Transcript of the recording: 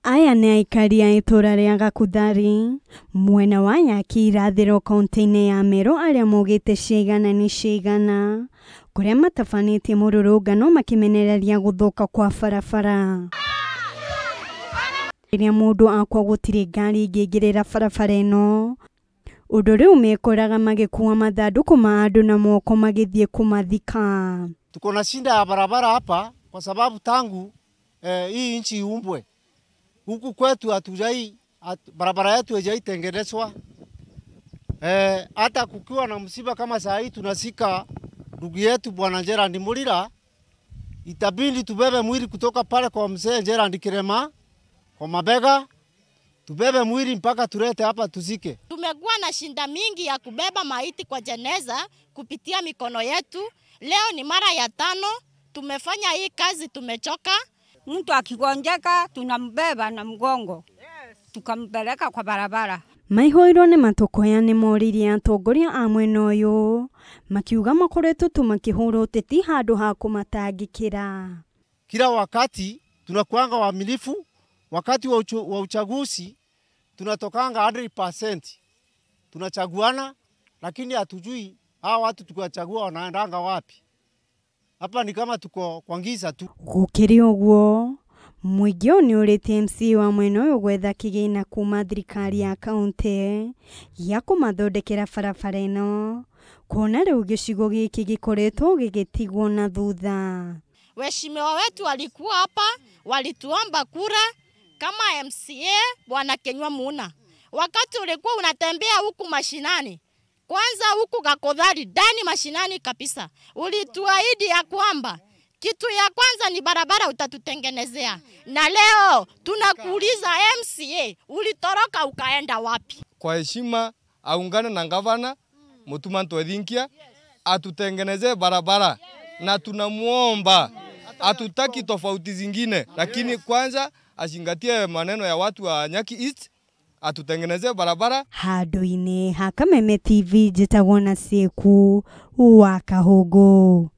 Aya nĩ aikari a itũra rĩa Gakuthari mwena wa Nyaki irathĩro kaunti-inĩ ya Meru arĩa maugĩte ciigana nĩ ciigana kũrĩa matabanĩtie mũrũrũngano makĩmenereria gũthũka kwa barabara. Rĩrĩa mũndũ akua gũtirĩ ngari ĩngĩingĩrĩra barabara ĩno, ũndũ rĩu mekoraga magĩkua mathandũkũ ma andũ na moko magĩthiĩ kũmathika. Tuko na shida ya barabara hapa kwa sababu tangu hii nchi iumbwe huku kwetu hatujai barabara yetu haijaitengenezwa. Hata kukiwa na msiba kama saa hii tunasika ndugu yetu Bwana Gerald Mulira, itabidi tubebe mwili kutoka pale kwa mzee Gerald Kirema kwa mabega, tubebe mwili mpaka tulete hapa tuzike. Tumekuwa na shinda mingi ya kubeba maiti kwa jeneza kupitia mikono yetu. Leo ni mara ya 5 tumefanya hii kazi, tumechoka. Mtu akigonjeka tunambeba na mgongo, tukampeleka kwa barabara. Maihoirwo nĩ matũkũya nĩ moririe atongoria a mwena ũyũ makiuga makoretwo tu makĩhũrwo ũteti handũ ha kũmatangĩkĩra. Kila wakati tunakuanga waaminifu, wakati wa uchaguzi tunatokanga 100% tunachaguana, lakini hatujui hawa watu tukiwachagua wanaendanga wapi. Hapa ni kama tuko kwa giza tu. Gũkĩrĩ ũguo mũingĩ ũyũ nĩ ũrĩtie MC wa mwena ũyũ gwetha kĩgĩna kuma thirikari ya kaunti gĩa kũmathondekera barabara ĩno, kuona rĩu gĩcigo gĩkĩ gĩkoretwo gĩgĩtigwo na thutha. Waheshimiwa wetu walikuwa hapa, walituomba kura kama MCA Bwana Kenywa Muna. Wakati ulikuwa unatembea huku mashinani, kwanza huku Gakothari ndani mashinani kabisa, ulituahidi ya kwamba kitu ya kwanza ni barabara utatutengenezea. Na leo tunakuuliza MCA, ulitoroka ukaenda wapi? Kwa heshima aungane na gavana Mutuma Ntwethinkia atutengenezee barabara, na tunamuomba, hatutaki tofauti zingine, lakini kwanza azingatie maneno ya watu wa Nyaki East, atutengenezee barabara. Handũ-inĩ ha Kameme TV njĩtagwo na Seku wa Kahogo.